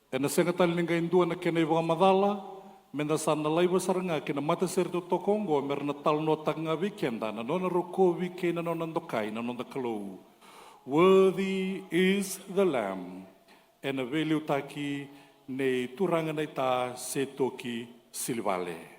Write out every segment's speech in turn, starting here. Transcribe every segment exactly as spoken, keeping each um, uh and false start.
Ena sega tale ni qai dua na kena ivakamacala, meda sa na laiva sara ga ki na matasere totoka oqo, me ra na talanoataka ga vei keda na nona rokovi kei na nona dokai na noda Kalou. Worthy is the Lamb. Ena veiliutaki nei Turaga Naita Setoki Silivale.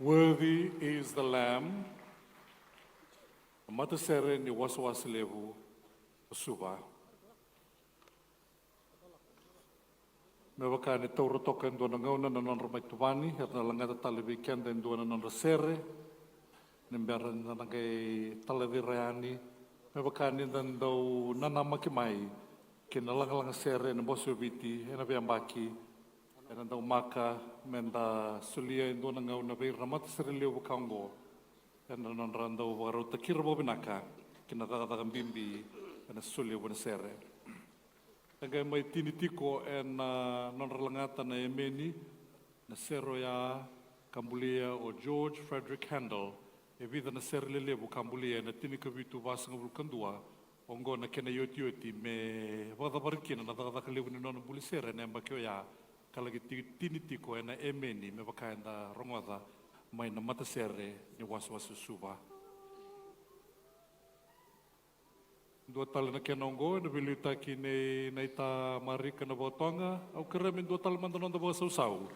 Worthy is the Lamb. Na matasere ni wasewase levu o Suva. Me vaka ni taura toka e dua na gauna na nodra mai tuvani, era na lagata tale vei keda e dua na nodra sere ni bera ni da na qai talacira yani. Me vaka ni da dau nanamaki mai ki na lagalaga sere ena Bose o Viti ena veiyabaki, ena dau maka me da solia e dua na gauna vei ira na matasere levu vaka oqo ena nodra dau vakarautaki ira vakavinaka ki na cakacaka bibi ena solia vua na sere. E qai mai tini tiko ena nodra lagata na emeni na sere oya ka bulia o George Frederick Handel. E vica na sere lelevu ka bulia ena tinikavitu vasagavulu ka dua. Oqo na kena iotioti me vakacavari kina na cakacaka levu ni nona buli sere ena yabaki oya, ka laki ti- tini tiko ena emeni me vaka eda rogoca mai na matasere ni wasewase o Suva. Dua tale na kena oqo ena veiliutaki nei Naita Marika Navatoga. Au kerea me dua tale mada noda vakasausau.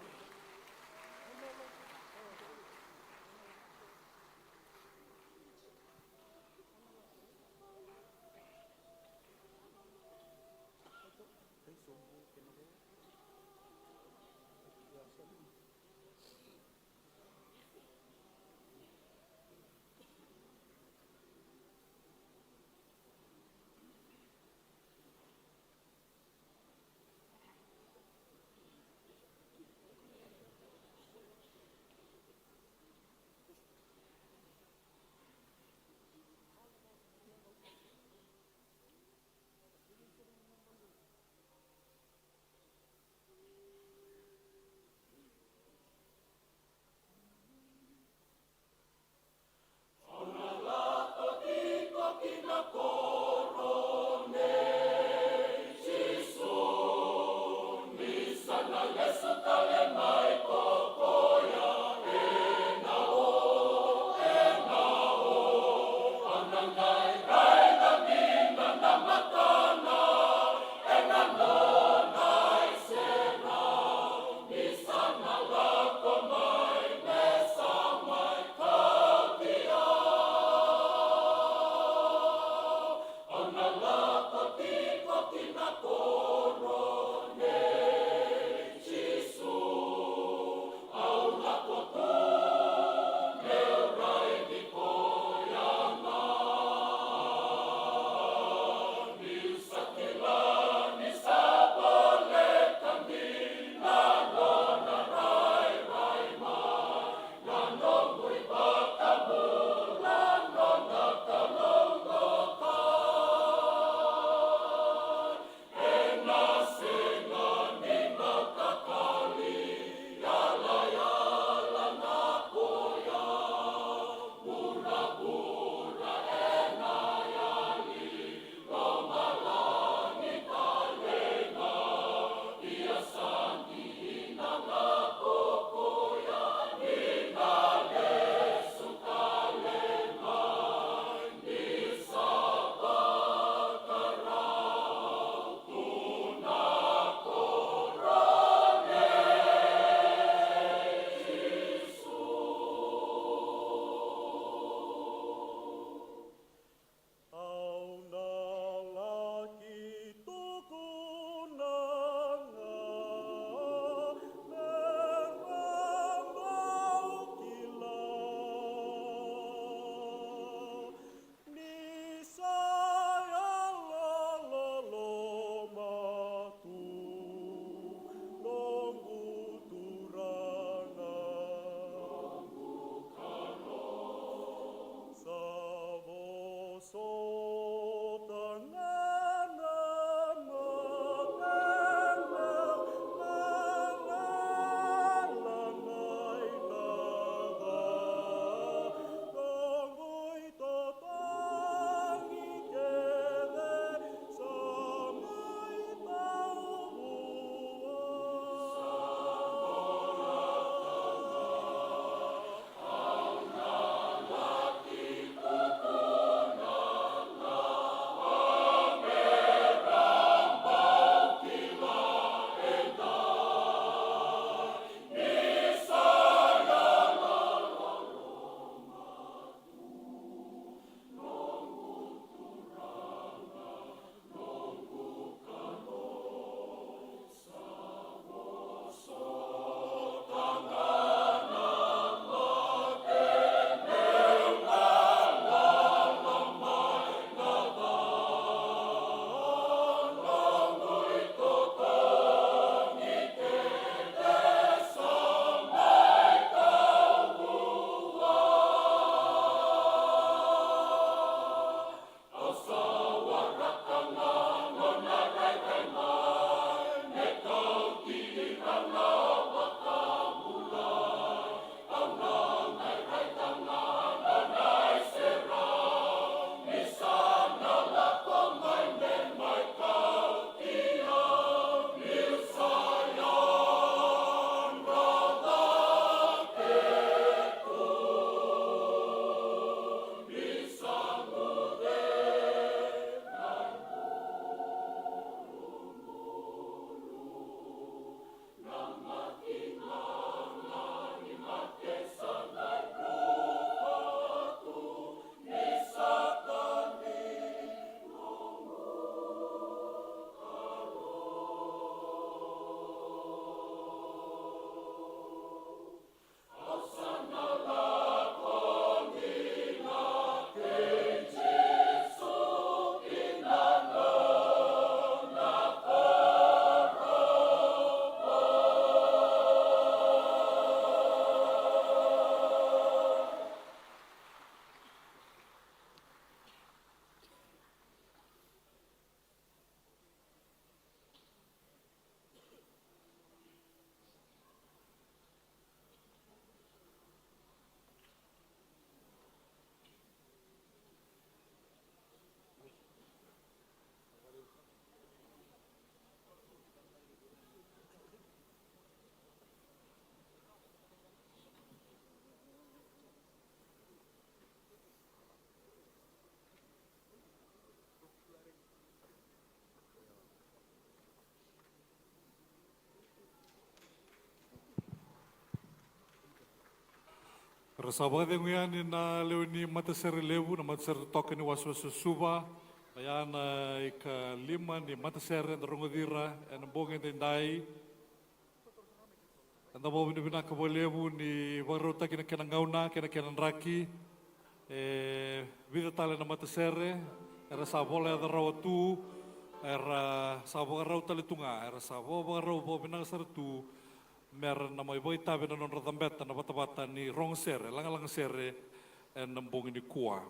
Ra sa vakacegu yani na lewe ni matasere levu, na matasere totoka ni wasewase Suva. Oya na ikalima ni matasere eda rogoci ira ena bogi edaidai. Eda vakavinavinaka vakalevu ni vakarautaki na kena gauna kei na kena draki. E vica tale na matasere era sa vola yaca rawa tu, era sa vakarau tale tu ga, era sa vakavakarau vakavinaka sara tu mera na mai vakaitavi na nodra cabeta na vatavata ni rogo sere, lagalaga sere ena bogi nikua.